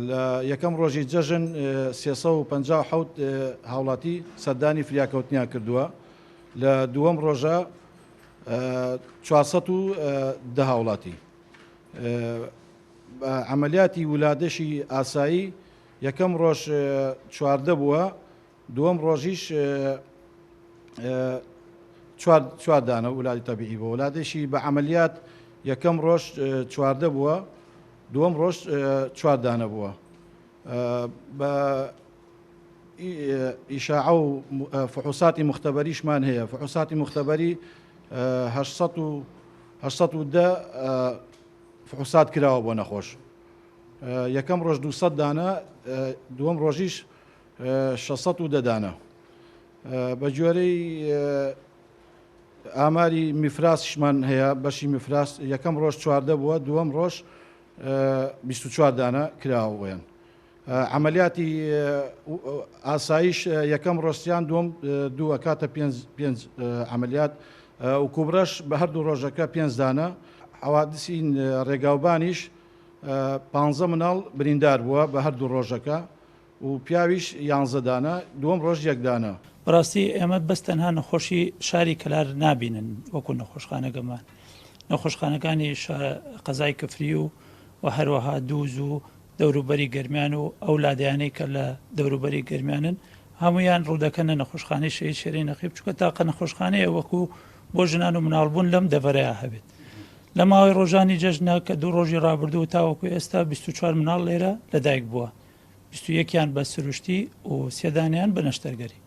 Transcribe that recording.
لە یەکەم ڕۆژی جەژن 357 هاوڵاتی سەردانی فریاکەوتنیان کردووە، لە دووەم ڕۆژە 410 هاوڵاتی. عەمەلیاتی ولادەشی ئاسایی یەکەم ڕۆژ 14 بووە، دووەم ڕۆژیش چوار دانە ولادی تەبیعی بووە. ولادەشی بە عەمەلیات یەکەم ڕۆژ 14 بووە، دووەم ڕۆژ چوار دانە بووە. بە ئیشاعە و فحوساتی مختبەریشمان هەیە. فحوساتی مختبەری 810 فحوسات کراوە بۆ نەخۆش. یەکەم ڕۆژ 200 دانە، دووەم ڕۆژیش 610 دانە. بە گوێرەی ئاماری میفراسیشمان هەیە، بەشی میفراس یەکەم ڕۆژ 14 بووە، دووەم ڕۆژ 24 دانە کراوە بۆیان. عەمەلیاتی ئاسایش یەکەم ڕۆژ سیان دووەم دوو ئەکاتە پێنج پێنج عەمەلیات و کوبرەش بە هەردوو ڕۆژەکە پێنج دانە. حەوادسی ڕێگاوبانیش پانزە مناڵ بریندار بووە بە هەردوو ڕۆژەکە و پیاویش یانزە دانە، دووەم ڕۆژ یەک دانە. بەڕاستی ئێمە بەس تەنها نەخۆشی شاری کەلار نابینن وەکو نەخۆشخانەگەمان نەخۆشخانەکانی قەزای کفری و و هەروەها دووز و دەوروبەری گەرمیان و ئەو لادێیانەی کە لە دەوروبەری گەرمیانن هەموویان ڕوودەکەنە نەخۆشخانەی شەهید شێرین نەقیب چونکە تاقە نەخۆشخانەیە وەکو بۆ ژنان و مناڵبوون لەم دەڤەرەیا هەبێت لە ماوەی ڕۆژانی جەژنە کە دوو ڕۆژی ڕابردوو تاوەکو ئێستا 24 مناڵ لێرە لەدایک بووە 21یان بە سروشتی و سێدانیان بە نەشتەرگەری.